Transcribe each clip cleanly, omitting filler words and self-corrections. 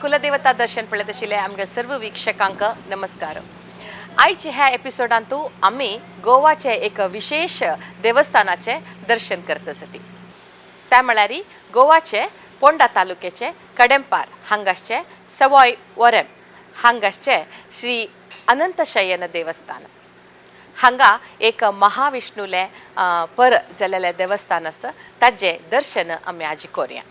कुलदेवता दर्शन पळयत आशिल्ले आमगे सर्व वीक्षकांक नमस्कार. आयचे ह्या एपिसोडांतू आमी गोवाचे एक विशेष देवस्थानाचे दर्शन करत आसती. त्या म्हळ्यार गोवाचे पोंडा तालुक्याचे कडेमपार हांगासचे सवॉय वरेम हांगासचे श्री अनंतशयन देवस्थान. हांगा एक महाविष्णूले पर जाल्लेलें देवस्थान आसा, ताजें दर्शन आमी आज करुया.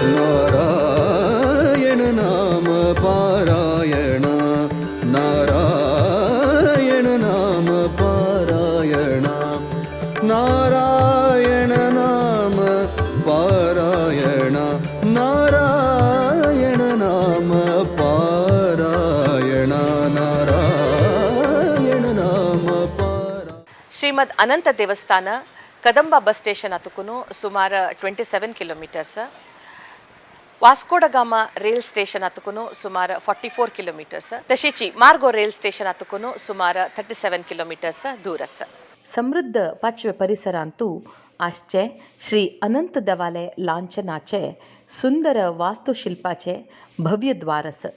नारायण नाम पारायण, नारायण नाम पारायण, नारायण नाम पारायण, नारायण नाम पारायण, नारायण नाम पारा. श्रीमद अनंत देवस्थान कदंबा बस स्टेशन तुकून सुमार 27 kilometres, Vasco da Gama rail station तुकून सुमार 44 किलोमीटर्स, तशीच मार्गो रेल स्टेशन तुकून सुमार 37 किलोमीटर्स दूर आसा. समृद्ध पाचव्या परिसरांतू आसचे श्री अनंत देवालय लांछनाचे सुंदर वास्तुशिल्पाचे भव्य द्वार आसा.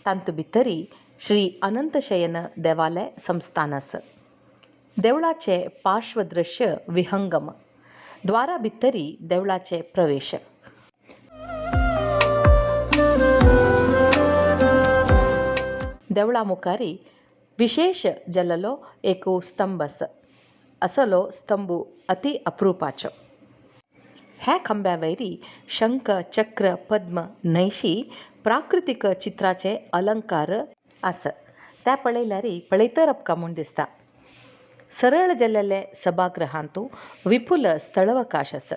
तांतू भितरी श्री अनंतशयन देवालय संस्थान आसा. देवळाचे पार्श्वदृश्य विहंगम. द्वारा भितरी देवळाचे प्रवेश. देवळा मुखारी विशेष जाल्लो एक स्तंभ आसा. असलो स्तंभ अति अप्रुपाचो. ह्या खांब्या वयरी शंख, चक्र, पद्म न्हंयशी प्राकृतीक चित्राचे अलंकार आसा. त्या पळयल्यार पळयतर अपका म्हूण दिसता. सरळ जाल्लेले सभागृहांतू विपुल स्थळावकाश आसा.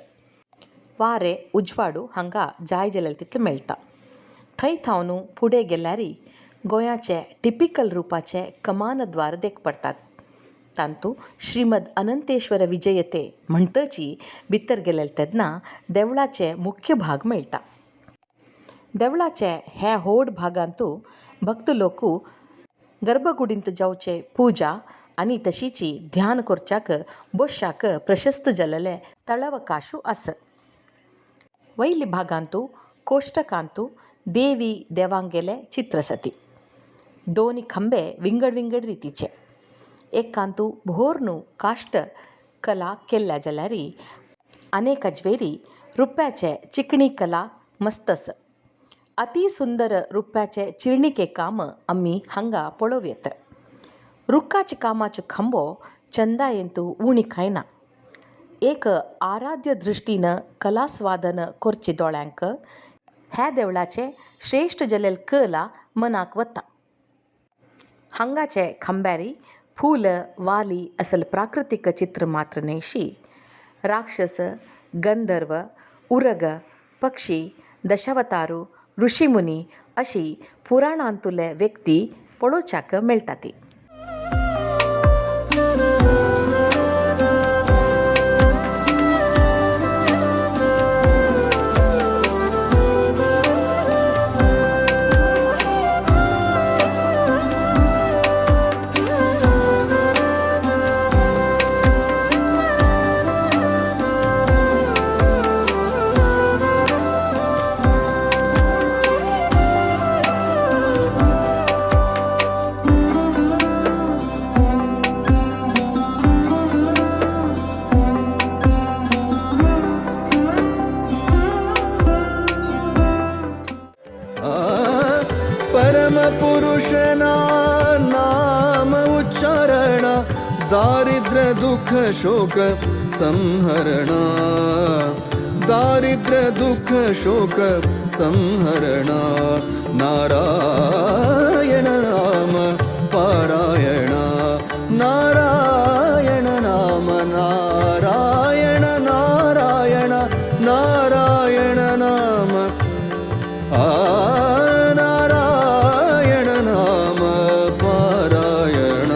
वारें उजवाडू हांगा जाय जाल्यार तितलें मेळटा. थंय थावन फुडें गेल्यार गोंयाचे टिपिकल रुपाचे कमानद्वार देख पडटात. तांतू श्रीमद अनंतेश्वर विजयते म्हणटची भितर गेले तेन्ना देवळाचे मुख्य भाग मेळटा. देवळाचे हे व्हड भागांतू भक्त लोक गर्भकुडींत जावचे पुजा आनी तशीची ध्यान करच्याक बसच्याक प्रशस्त जाल्लेले स्थळावकाशू आसा. वयल्या भागांतू कोश्टकांतू देवी देवांगेले चित्र आसाती. दोन खांबे विंगड विंगड रितीचे. एकांतू भोरनू काश्ट कला केल्ल्या जाल्यार अनेक अजवेरी रुप्याचे चिकणी कला मस्त आसा. अति सुंदर रुप्याचे चिरणिके काम आमी हांगा पळोवं येता. रुखाच्या कामाचो खांबो चंदायेंतू उणी कांय ना. एक आराध्य दृश्टीन कलास्वादन करचे दोळ्यांक ह्या देवळाचे श्रेश्ठ जाल्लेले कला मनाक वता. हांगाचे खांब्यारी फूल वाली असल प्राकृतीक चित्र मात्र न्हयशी राक्षस, गंधर्व, उरग, पक्षी, दशावतारू, ऋषीमुनी अशी पुराणांतुले व्यक्ती पळोवच्याक मेळटा ती. परम पुरुषना नाम उच्चारण, दारिद्र दुःख शोक संहरण, दारिद्र दुःख शोक संहरण, नारायण नाम पारायण, नारायण नाम नारायण नारायण नारायण नाम आ नारायण नाम पारायण.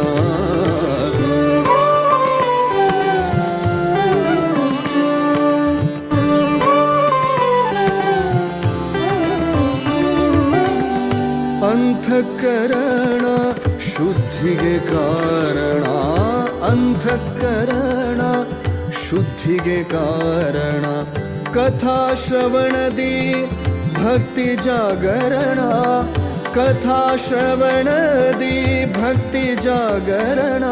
ಅಂತಃಕರಣ ಶುದ್ಧಿಗೆ ಕಾರಣ, ಅಂತಃಕರಣ ಶುದ್ಧಿಗೆ ಕಾರಣ. ಕಥಾ ಶ್ರವಣದಿ ಭಕ್ತಿ ಜಾಗರಣ, ಕಥಾ ಶ್ರವಣದಿ ಭಕ್ತಿ ಜಾಗರಣ.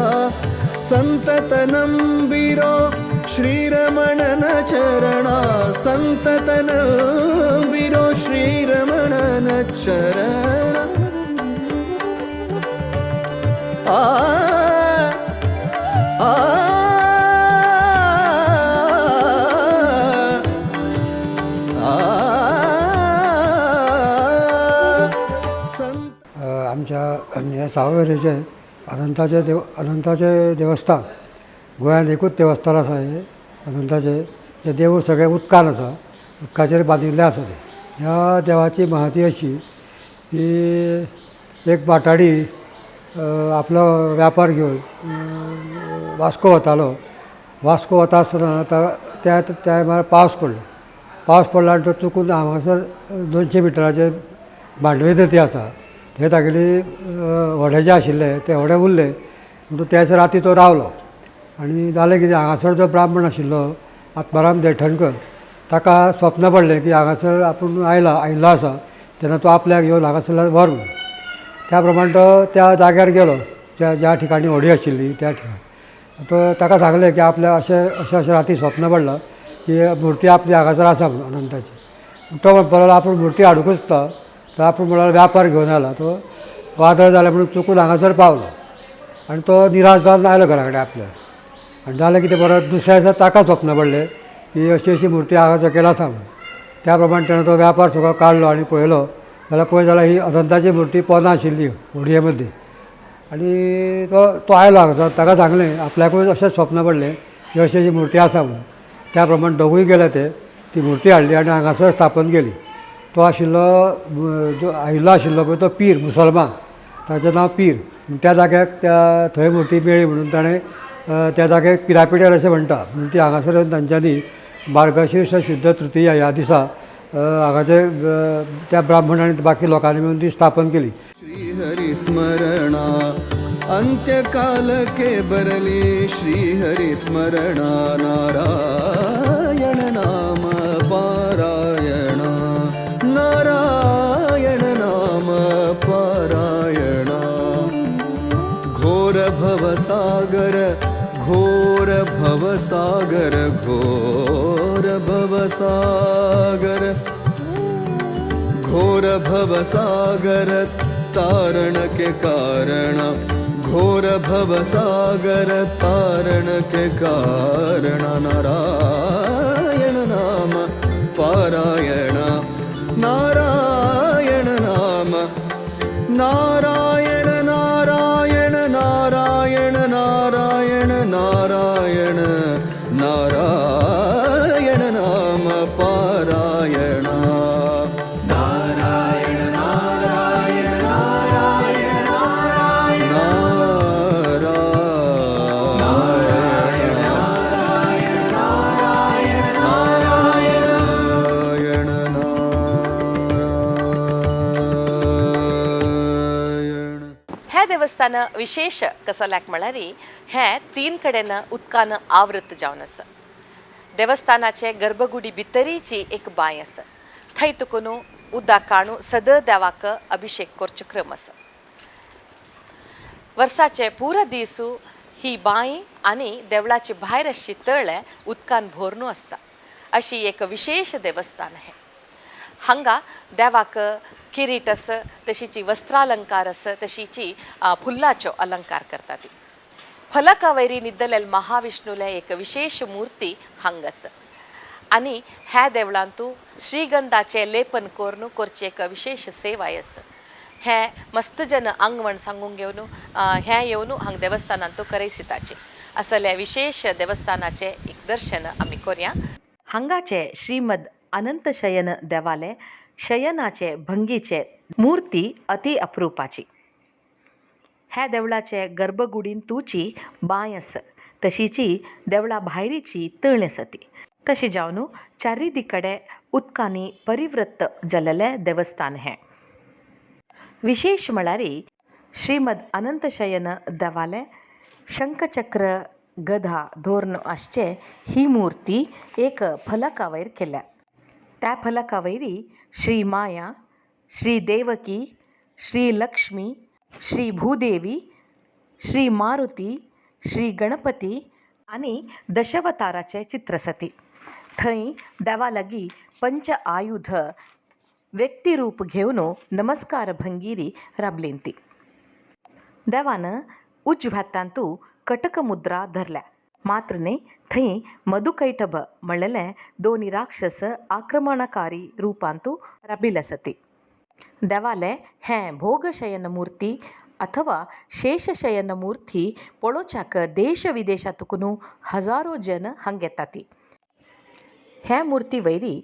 ಸಂತತ ನಂಬಿರೋ ಶ್ರೀರಮಣನ ಚರಣ, ಸಂತತ ನಂಬಿರೋ ಶ್ರೀರಮಣನ ಚರಣ. ಆ ಆ ಆ संत आमच्या हें सावयवेरेचें अनंताचें देव, अनंताचें देवस्थान गोंयांत एकूच देवस्थान आसा. हें अनंताचें हें देवूळ सगळें उदकान आसा, उदकाचेर बांदिल्लें आसा तें. ह्या देवाची महती अशी की एक वाटाडी आपलो व्यापार घेवन वास्को वतालो. वास्को वता आसतना त्या टायमार पावस पडलो. पावस पडलो आनी तो चुकून हांगासर 200 मिटराचेर मांडवी नदी आसा, थंय तागेली व्हडें जें आशिल्लें तें व्हडें उरलें. म्हणटकूच त्याच राती तो रावलो आनी जालें कितें, हांगासर जो ब्राह्मण आशिल्लो आत्माराम देठणकर, ताका स्वप्न पडलें की हांगासर आपूण आयला, आयिल्लो आसा, तेन्ना तो आपल्याक येवन हांगासरल्यान व्हर म्हणून. त्या प्रमाणे तो त्या जाग्यार गेलो, ज्या ज्या ठिकाणी व्हडी आशिल्ली त्या ठिकाणी. तो ताका सांगलें की आपल्या अशें अशें अशें राती स्वप्न पडलां की मुर्ती आपली हांगासर आसा म्हणून अनंताची. तो म्हणपाक लागलो आपूण मुर्ती हाडुंकूच ना, तर आपूण म्हळ्यार व्यापार घेवन आयला, तो वादळ जालें म्हणून चुकून हांगासर पावलो आनी तो निराश जावन आयलो घरा कडेन आपल्या. आनी जालें कितें, परत दुसऱ्या दिसा ताका स्वप्न पडलें की अशी अशी मुर्ती हांगा सकयल आसा म्हणून. त्या प्रमाणे तेणें तो व्यापार सगळो काडलो आनी पळयलो जाल्यार पळय जाल्यार ही अनंताची मुर्ती पोंदा आशिल्ली होडये मदीं. आनी तो तो आयलो हांगासर, ताका सांगलें आपल्याकूय अशेंच स्वप्न पडलें की अशी अशी मुर्ती आसा म्हणून. त्या प्रमाणे दोगूय गेले, ते ती मुर्ती हाडली आनी हांगासर स्थापन केली. तो आशिल्लो जो आयिल्लो आशिल्लो पळय तो पीर मुसलमान, ताचें नांव पीर. त्या जाग्याक त्या थंय मुर्ती मेळ्ळी म्हणून ताणें त्या जाग्याक पिरापिटर अशें म्हणटा. म्हणून ती हांगासर येवन तांच्यांनी मार्गशीर्ष शुद्ध तृतीया ह्या दिसा हांगाचे त्या ब्राह्मण आनी बाकी लोकांनी मेळून ती स्थापन केली. ಶ್ರೀಹರಿ ಸ್ಮರಣ ಅಂತ್ಯಕಾಲಕ್ಕೆ ಬರಲಿ, ಶ್ರೀಹರಿ ಸ್ಮರಣ ನಾರಾಯಣ ನಾಮ ಪಾರಾಯಣ, ನಾರಾಯಣ ನಾಮ ಪಾರಾಯಣ. ಘೋರ ಭವಸಾಗರ, ಘೋರ ಭವಸಾಗರ, ಘೋರ ಭವಸಾಗರ, घोर भवसागर तारण के कारण, घोर भवसागर तारण के कारण. नारायण नाम पारायण, नारायण नाम, नारायण नारायण नारायण नारायण नारायण नारायण नाम पारायण. नारायण नारायण नारायण नारायण नारायण नारायण. हें देवस्थान विशेश कसल्याक म्हळ्यार हें तीन कडेन उदकान आवृत जावन आसा. देवस्थानाचे गर्भगुडी भितरीची एक बांय आसा, थंय तुका न्हू उदक काणू सदां देवाक अभिशेक करचो क्रम आसा. वर्साचे पुरा दीसू ही बांय आनी देवळाचे भायर अशी तळें उदकान भरून आसता. अशी एक विशेश देवस्थान हें. हांगा देवाक किरीट आसा, तशीची वस्त्रालंकार आसा, तशीची फुल्लाचो अलंकार करता. ती फलका वयरी न्हिदलेले महाविष्णूले एक विशेश मूर्ती हांगा आसा. आनी ह्या देवळांतू श्रीगंधाचें लेपन करून करची एक विशेश सेवाय आसा. हें मस्त जन आंगवण सांगूंक येवन हें येवन हांगा देवस्थानांतू करयसिताचें असले विशेश देवस्थानाचें एक दर्शन आमी करया. हांगाचे श्रीमद अनंतशयन देवालय शयनाचे भंगीचे मूर्ती अति अप्रुपाची. ह्या देवळाचे गर्भगुडीन तुची बांय आसा, तशीची देवळा भायरीची तळ आसा ती. तशें जावन चारी दिकडे उदकांनी परिवृत्त जाल्लेलें देवस्थान हें. विशेश म्हळ्यार श्रीमद अनंतशयन देवाले शंखचक्र गधा धोरण आसचे ही मूर्ती एक फलका वयर केल्या. त्या फलका वयरी श्री माया, श्री देवकी, श्री लक्ष्मी, श्री भूदेवी, श्री मारुती, श्री गणपती आनी दशवताराचे चित्र आसा. थंय देवा लागीं पंच आयुध व्यक्तिरूप घेवन नमस्कार भंगिरी राबलीं ती. देवान उजव्या हातांत कटक मुद्रा धरल्या. मात्र न्ही, थंय मधुकैटभ म्हणलेले दोनी राक्षस आक्रमणकारी रुपांत राबिल्ले आसा. देवाले हें भोगशयन मूर्ती अथवा शेषशयन मूर्ती पळोवच्याक देश विदेशांतून हजारो जन हांगा येतात. हे मूर्ती वयरी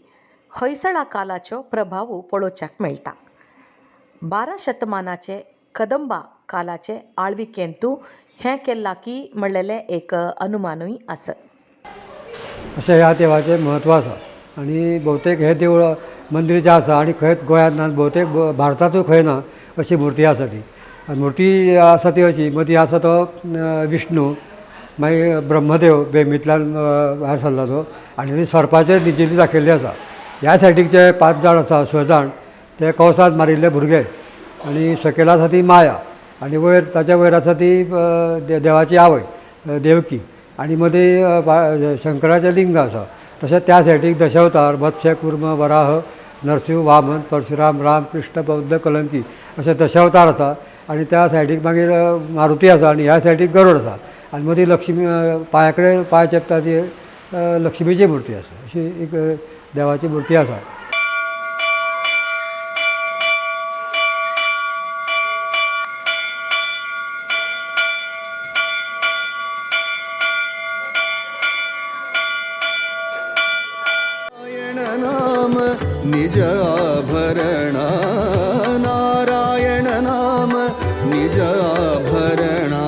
होयसळा कालाचो प्रभाव पळोवच्याक मेळटा. 12 शतमानाचे कदंबा कालाचे आळविकेंतू हें केल्लां की म्हणलेलें एक अनुमानूय आसा. अशें ह्या देवाचें म्हत्व आसा. आनी भोवतेक हें देवूळ मंदीर जें आसा आनी खंयच गोंयांत ना, भोवतेक भारतांतूय खंय ना अशी मुर्ती आसा ती. आनी मुर्ती आसा ती अशी, मदीं आसा तो विष्णू, मागीर ब्रह्मदेव बेमींतल्यान भायर सरला तो, आनी ती सर्पाचेर निजिल्ली दाखयल्ली आसा. ह्या सायडीक जे 5 जाण आसा, 6 जाण, ते कंवसान मारिल्ले भुरगे, आनी सकयल आसा ती माया, आनी वयर ताच्या वयर आसा ती देवाची आवय देवकी, आनी मदीं शंकराचें लिंग आसा. तशेंच त्या सायडीक दशवतार, मत्स्य, कुर्म, वराह, नरसिंह, वामन, परशुराम, राम, कृष्ण, बौद्ध, कलंकी अशे दशवतार आसा. आनी त्या सायडीक मागीर मारुती आसा, आनी ह्या सायडीक गरुड आसा, आनी मदीं लक्ष्मी पांया कडेन पांय चेपता ती लक्ष्मीची मुर्ती आसा. अशी एक देवाची मुर्ती आसा. नारायण नाम निज आभरण, नारायण नाम निज आभरण.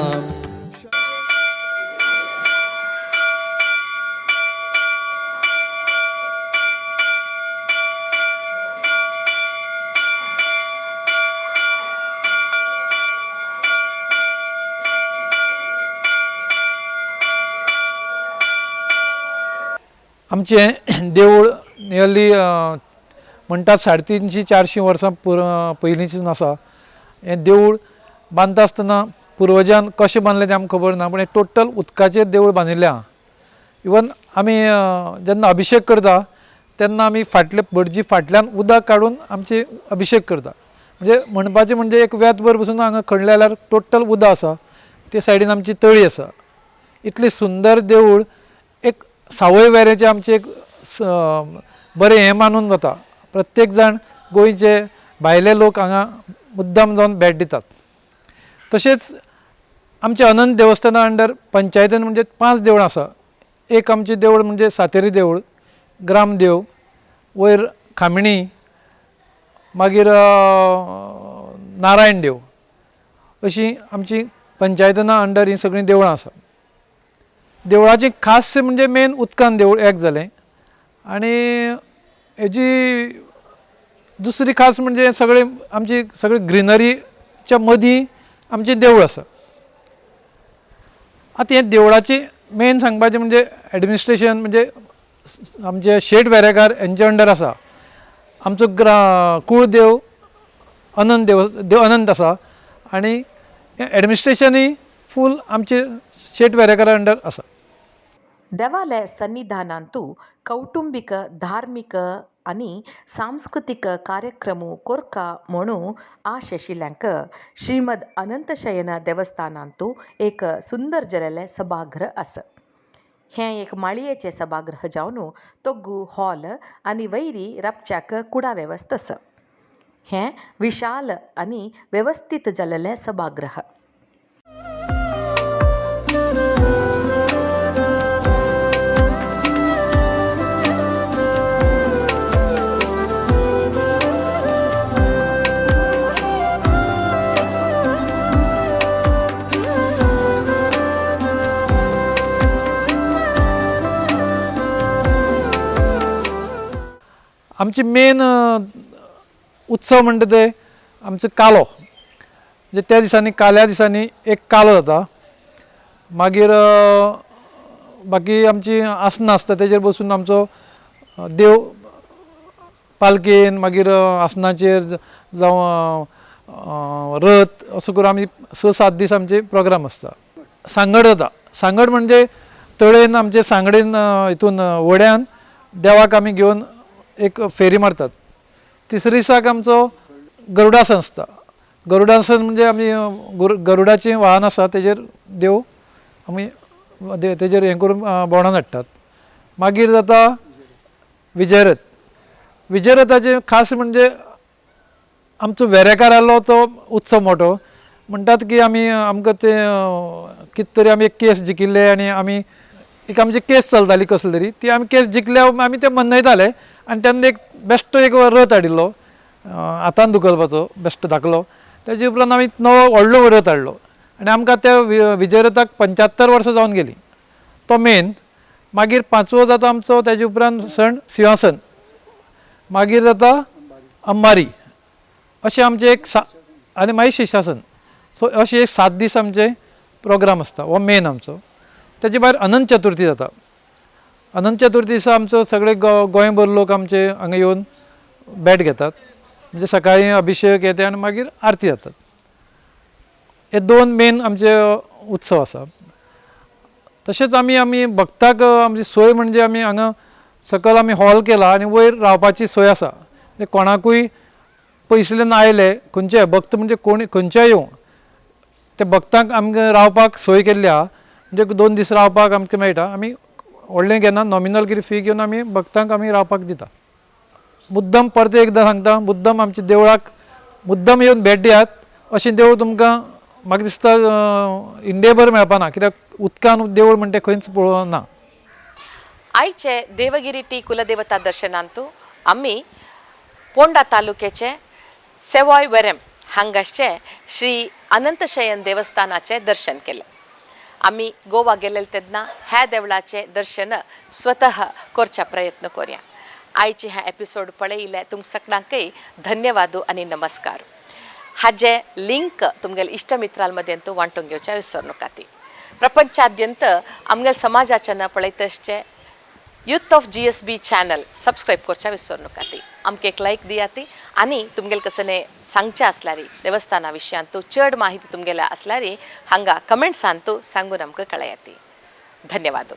आमचें देवूळ नियरली म्हणटात 350-400 वर्सां पयलींच्यान आसा. हें देवूळ बांदता आसतना पुर्वजान कशें बांदलें तें आमकां खबर ना, पूण हें टोटल उदकाचेर देवूळ बांदिल्लें आहा. इवन आमी जेन्ना अभिशेक करता तेन्ना आमी फाटले भटजी फाटल्यान उदक काडून आमची अभिशेक करता. म्हणजे म्हणपाचें म्हणजे एक वेतभर पसून हांगा खणलें जाल्यार टोटल उदक आसा. ते सायडीन आमची तळी आसा. इतलें सुंदर देवूळ एक सावय वेरेचें आमचें एक बरें हें मानून वता. प्रत्येक जाण गोंयचे भायले लोक हांगा मुद्दाम जावन भेट दितात. तशेंच आमचें अनंत देवस्थाना अंडर पंचायतीन म्हणजे 5 देवळां आसा. एक आमचें देवूळ म्हणजे सातेरी देवूळ, ग्रामदेव, वयर खामणी, मागीर नारायण देव, अशीं आमची पंचायतना अंडर हीं सगळीं देवळां आसा. देवळाचें खास म्हणजे मेन उदकान देवूळ एक जालें, आनी हेजी दुसरी खास म्हणजे सगळे आमची सगळी ग्रिनरीच्या मदीं आमचें देवूळ आसा. आतां हें देवळाची मेन सांगपाचें म्हणजे एडमिनिस्ट्रेशन म्हणजे आमचे शेट वेरेकार हेंचे अंडर आसा. आमचो कुळदेव अनंत देव अनंत आसा, आनी एडमिनिस्ट्रेशनूय फूल आमचे शेट वेरेकारा अंडर आसा. देवाले सन्निधानांतू कौटुंबीक, धार्मीक आनी सांस्कृतीक कार्यक्रम कोरका म्हणून आश आशिल्ल्यांक श्रीमद अनंतशयन देवस्थानांतू एक सुंदर जालेलें सभागृह आसा. हें एक माळयेचें सभागृह जावन तोगू हॉल आनी वयरी राबच्याक कुडा वेवस्था आसा. हें विशाल आनी वेवस्थीत जालेलें सभागृह. आमचे मेन उत्सव म्हणटा ते आमचो कालो. म्हणजे त्या दिसांनी काल्या दिसांनी एक कालो जाता. मागीर बाकी आमची आसनां आसता तेजेर बसून आमचो देव पालकेन मागीर आसनाचेर जावं रथ असो करून आमी 6-7 दीस आमचे प्रोग्राम आसता. सांगड जाता. सांगड म्हणजे तळेन आमचे सांगडेन हितून व्हड्यान देवाक आमी घेवन एक फेरी मारतात. तिसरे दिसाक आमचो गरुडासन आसता. गरुडासन म्हणजे आमी गरुडाचें वाहन आसा तेजेर देव आमी तेजेर हें करून भोंवडावन हाडटात. मागीर जाता विजयरथ. विजयरथाचें खास म्हणजे आमचो वेरेकारालो तो उत्सव मोठो म्हणटात की आमी आमकां ते कितें तरी आमी एक केस जिखिल्ले आनी आमी एक आमची केस चलताली कसली तरी ती आमी केस जिखल्या आमी ते मनयताले आनी तेन्ना एक बेश्टो एक रथ हाडिल्लो हातान धुकलपाचो बेश्टो धाकलो. तेजे उपरांत आमी नवो व्हडलो रथ हाडलो आनी आमकां त्या विजयरथाक 75 वर्सां जावन गेलीं. तो मेन. मागीर पांचवो जाता आमचो तेजे उपरांत सण सिंहासन. मागीर जाता अंबारी. अशें आमचें एक आनी मागीर शिशासन. सो अशें एक 7 दीस आमचे प्रोग्राम आसता. हो मेन आमचो. तेजे भायर अनंत चतुर्थी जाता. अनंत चतुर्थी दिसा आमचो सगळे गोंयभर लोक आमचे हांगा येवन भेट घेतात. म्हणजे सकाळीं अभिशेक येते आनी मागीर आरती जातात. हे 2 मेन आमचे उत्सव आसा. तशेंच आमी आमी भक्ताक आमची सोय म्हणजे आमी हांगा सकयल आमी हॉल केला आनी वयर रावपाची सोय आसा. म्हणजे कोणाकूय पयसुल्ल्यान आयले खंयचे भक्त म्हणजे कोण खंयचे येवं ते भक्तांक आमकां रावपाक सोय केल्ली आहा. म्हणजे 2 दीस रावपाक आमकां मेळटा. आमी व्हडलें घेना, नॉमिनल कितें फी घेवन आमी भक्तांक आमी रावपाक दिता. मुद्दम परतें एकदां सांगता, मुद्दम आमच्या देवळाक मुद्दम येवन भेट दियात. अशें देवूळ तुमकां म्हाका दिसता इंडियाभर मेळपाना, कित्याक उदकान देवूळ म्हणटा खंयच पळोवंक ना. आयचे देवगिरी टी कुलदेवता दर्शनांतू आमी पोंडा तालुक्याचे सेवॉय वेरेम हांगासचे श्री अनंतशयन देवस्थानाचें दर्शन केलें. आमी गोवा गेल्ले तेन्ना ह्या देवळाचें दर्शन स्वतः करच्या प्रयत्न करया. आयचे ह्या एपिसोड पळयिल्ले तुमकां सगळ्यांकय धन्यवाद आनी नमस्कार. हाजे लिंक तुमगेले इश्ट मित्रां मदें तूं वांटून घेवच्या विसर नाकाती. प्रपंचाद्यंत आमगेले समाजाच्या पळयतशचे youth of GSB channel subscribe करच्या विसर नाकाती. आमकां एक लायक दियाती आनी तुमगेले कसने सांगचें आसल्यार देवस्थाना विशयांतू चड माहिती तुमगेले आसल्यार हांगा कमेंट्सांतू सांगून आमकां कळयाती. धन्यवाद.